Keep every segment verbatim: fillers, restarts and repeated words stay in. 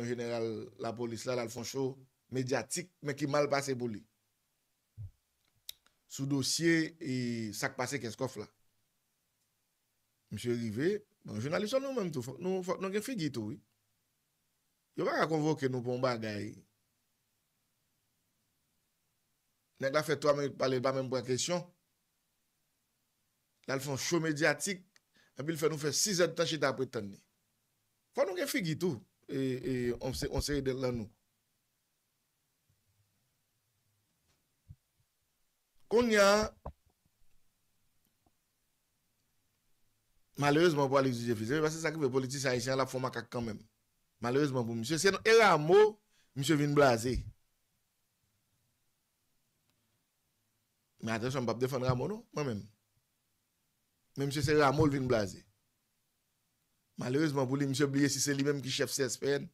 jeneral lapolis la, l al fè yon cho medyatik, men ki mal pase pou li. Sou dosye e sa k pase Kenskòf la. Misye rive, bon, jounalis yo nou menm tou, fòk nou, fòk nou gen figi tou, wi. Yo pa ka konvoke nou pou yon bagay. Nèg la fè twa minit pale, l pa menm pran kesyon. L al fè yon cho medyatik, epi l fè nou fè sis èdtan chita ap ret tann li. Fò nou gen figi tou, e, e, on se-, on seri de lan nou. Kounye a, malerezman pou Alex Didier Fils, se paske sa k rive politisyen ayisyen an, l ap fè yon makak kanmenm. Malerezman pou misye, se e Rameau, misye vin blaze. Men atansyon, m p ap defann Rameau non, mwen menm. Men misye se Rameau l vin blaze. Malerezman pou li, misye bliye si se li menm ki chèf C S P N.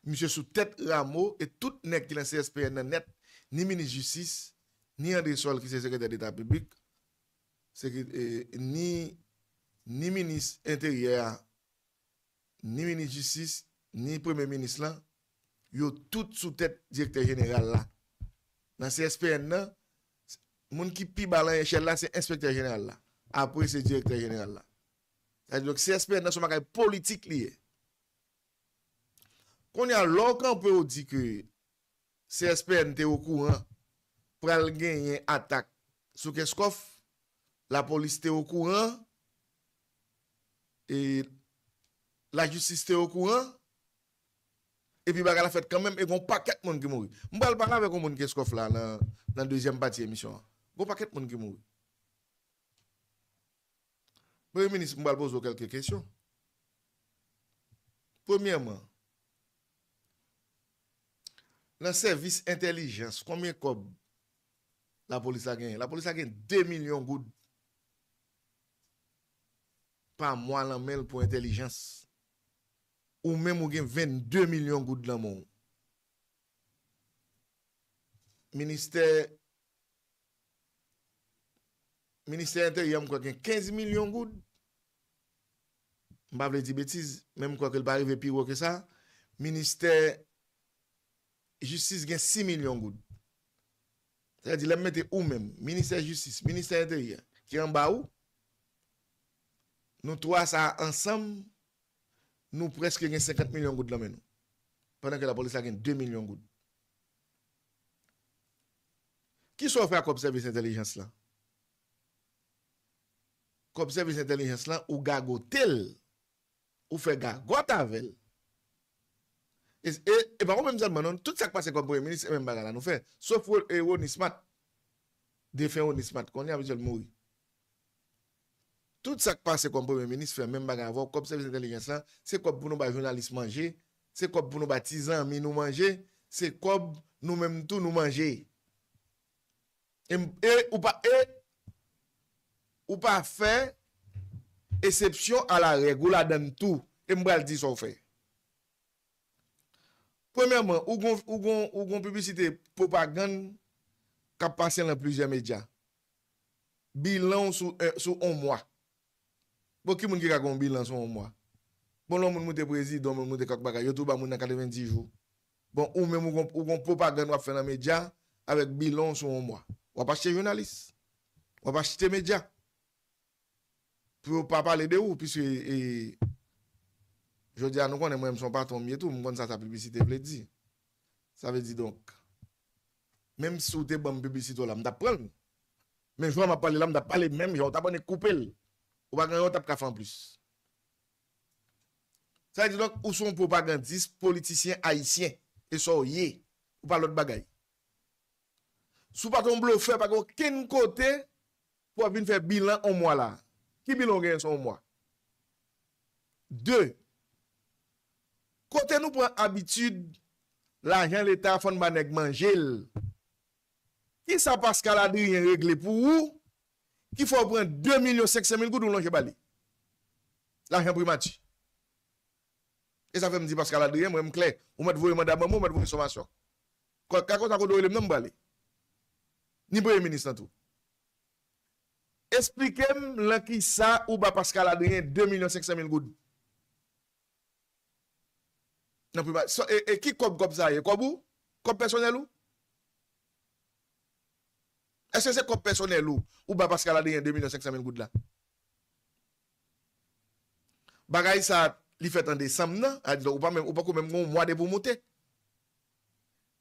Misye sou tèt Rameau e tout nèg ki nan C S P N nan nèt, ni minis jistis, ni André Sol ki se sekretè deta piblik, seke-, e, ni, ni minis enteryè a, ni minis jistis, ni premye minis lan, yo tout sou tèt direktè jeneral la. Nan C S P N nan, moun ki pi ba nan echèl la, se enspektè jeneral la. Apre, se direktè jeneral la. Sa vle di, donk, C S P N nan se yon bagay politik li ye. Kounye a, lè w kanpe, w di ke C S P N te okouran pral genyen atak sou Kenskòf, lapolis te okouran, e lajistis te okouran, epi bagay la fèt kanmenm, e gon pakèt moun ki mouri. M pral pale avèk yon moun Kenskòf la nan, nan dezyèm pati emisyon an. Gon pakèt moun ki mouri. Premye minis, m pral poze w kèlke kesyon. Premyèman, nan sèvis entèlijans, konbyen kòb lapolis la genyen? Lapolis la gen de milyon goud pa mwa nan men l pou entèlijans. Ou menm ou gen vennde milyon goud nan men w. Ministè, ministè enteryè, m kwè gen kenz milyon goud. M pa vle di betiz, men m kwè ke l pa rive pi wo ke sa. Ministè jistis gen sis milyon goud. Sa vle di, lè m mete ou menm, ministè jistis, ministè enteryè, ki anba ou, nou twa sa a ansanm, nou prèske gen senkant milyon goud nan men nou. Pandan ke lapolis la gen de milyon goud. Kisa w fè ak kòb sèvis entèlijans lan? Kòb sèvis entèlijans lan, ou gagote l, ou fè gagòt avè l. E, e, e pa ou menm sèlman, non. Tout sa k pase kòm premye minis, se menm bagay la nou fè. Sof Ro-, e Rony Smat. Defen Rony Smat. Kounye a, misye mouri. Tout sa k pase kòm premye minis fè menm bagay avè w. Kòb sèvis entèlijans lan, se kòb pou nou bay jounalis manje, se kòb pou nou bay ti zanmi nou manje, se kòb nou menm tou nou manje. E, m- e ou pa, e ou pa fè esepsyon a la règ, ou ladann tou. E m pral di sa w fè. Premyèman, ou gon, ou gon, ou gon piblisite pwopagann k ap pase nan plizyè medya. Bilan w sou, sou yon mwa. Bon, ki moun ki ka gen yon bilan sou yon mwa? Bon, lè yon moun moute prezidan, yon moun moute kèk bagay, yo tou ba moun nan katrevenndis jou. Bon, ou menm ou gon, ou gon pwopagann w ap fè nan medya avèk bilan w sou yon mwa. W ap achte jounalis. W ap achte medya. Pou yo pa pale de ou, piske, e, jodi a, nou konnen mwen menm se yon patwon m ye tou, m konn sa sa piblisite vle di. Sa vle di, donk, menm si w te ban m piblisite w la, m t ap pran l. Men jan m ap pale la, m t ap pale menm jan, w t ap annik koupe l. Ou pa gen anyen w t ap ka fè anplis. Sa vle di, donk, ou se yon pwopagandis politisyen ayisyen. E sa w ye. Ou pa lòt bagay. Si w pa t yon blofè, pa gen okenn kote pou w ap vin fè bilan yon mwa la. Ki bilan w genyen sou yon mwa? De, kote nou pran abitid lajan leta fò n ba nèg manje l? Kisa Pascal Adrien regle pou ou ki fè w pran de milyon senk san mil goud ou lonje ba li? Lajan primati. E sa fè m di Pascal Adrien, mwen m klè, ou mèt voye manda ban mwen, ou mèt voye somasyon. Ka konsa kote w rele m nan m prale. Ni premye minis lan tou. Esplike m lan kisa ou ba Pascal Adrien de milyon senk san mil goud. Nan primati. So, e, e ki kòb, kòb sa ye? Kòb ou? Kòb pèsonèl ou? Èske se kòb pèsonèl ou, ou ba Pascal Adrien de milyon senk san mil goud la? Bagay sa, li fèt an desanm nan, a di, ou pa menm, ou pako menm gen yon mwa depi w moute.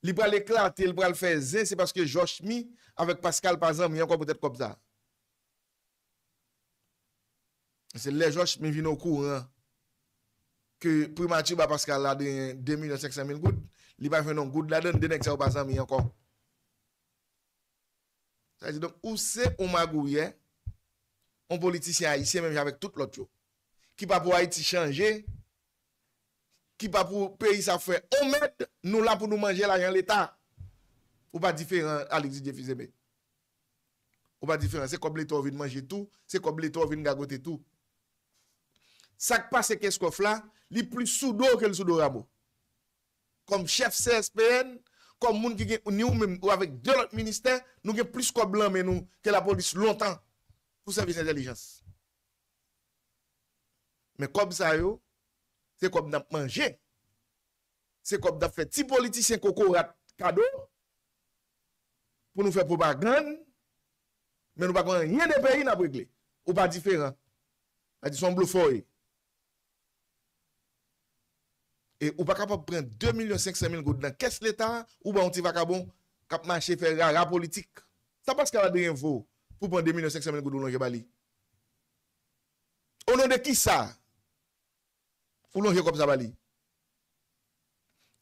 Li pral eklate, li pral fè zen, se paske Jochmy avèk Pascal pa zanmi ankò poutèt kòb sa. Se lè Jochmy vin okouran ke primati ba Pascal Adrien de milyon senk san mil goud, li pa jwenn yon goud ladan l, de nèg sa yo pa zanmi ankò. Sa vle di, donk, ou se yon magouyè, yon politisyen ayisyen, menm jan avèk tout lòt yo, ki pa pou Ayiti chanje, ki pa pou peyi sa fè on mèd, nou la pou nou manje lajan Leta. Ou pa diferan, Alex Didier Fils-Aimé. Ou pa diferan. Se kòb Leta w vin manje tou, se kòb Leta w vin gagote tou. Sa k pase Kenskòf la, li plis sou do w ke l sou do Rameau. Kòm chèf C S P N, kòm moun ki gen, ni ou menm, ou avèk de lòt ministè, nou gen plis kòb lan men nou ke lapolis lontan pou sèvis entèlijans. Men kòb sa yo, se kòb n ap manje. Se kòb n ap fè ti politisyen kokorat kado pou nou fè pwopagann, men nou pa konn anyen de peyi n ap regle. Ou pa diferan. Sa di se yon blofè w ye. E ou pa kapab pran de milyon senk san mil goud nan kès Leta, ou ba yon ti vakabon k ap mache fè rara politik. Sa Pascal Adrien vo pou pran de milyon senk san mil goud ou lonje ba li? O non de kisa ou lonje kòb sa ba li?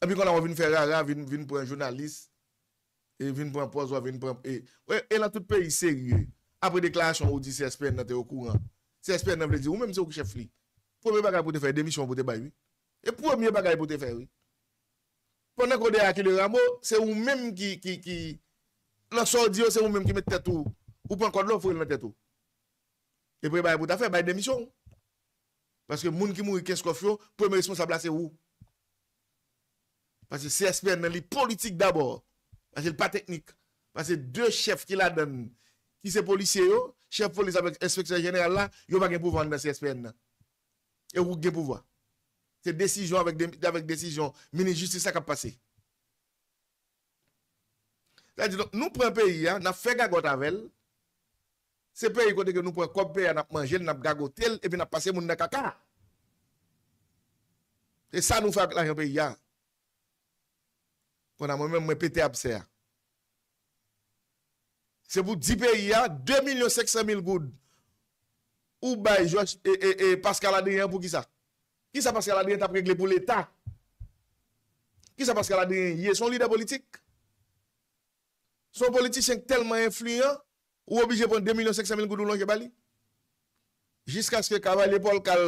Epi kounye a w vin fè rara, vin, vin pran jounalis, e vin pran pòz, w vin pran, e, e, e lan tout peyi serye. Apre deklarasyon ou di C S P N nan te okouran. C S P N nan vle di ou menm se ou ki chèf li. Premye bagay pou te fè, demisyon pou te bay, wi. E premye bagay pou te fè, wi. Pandan ke w de akile Rameau, se ou menm ki, ki, ki, lan sa w di yo, se ou menm ki met tèt ou, ou pran kòd la, ou foure l nan tèt ou. E premye bagay pou ta fè, bay demisyon w. Paske moun ki mouri Kenskòf yo, premye responsab la se ou. Paske C S P N nan li politik dabò. Paske l pa teknik. Paske de chèf ki ladan l, ki se polisye yo, chèf polis avèk enspektè jeneral la, yo pa gen pouvwa anndan C S P N nan. E ou ki gen pouvwa. Se desizyon avèk de, avèk desizyon minis jistis la k ap pase. Sa di, donk, nou pran peyi a, n ap fè gagòt avè l. Se peyi kote ke nou pran kòb peyi a, n ap manje l, n ap gagote l, epi n ap pase moun nan kaka. Se sa nou fè ak lajan peyi a. Kounye a mwen menm, mwen pete absè a. Se pou di peyi a, de milyon senk san mil goud ou bay Jòj, e, e, e, Pascal Adrien pou kisa? Kisa Pascal Adrien t ap regle pou Leta? Kisa Pascal Adrien ye? Se yon lidè politik? Se yon politisyen k tèlman enfliyan, ou oblije pran de milyon senk san mil goud ou lonje ba li? Jiskaske kavalye Pòl k al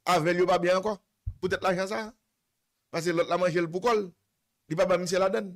avè l yo pa byen ankò, poutèt lajan sa a. Paske lòt la manje l pou kò l. Li pa ba misye ladan l.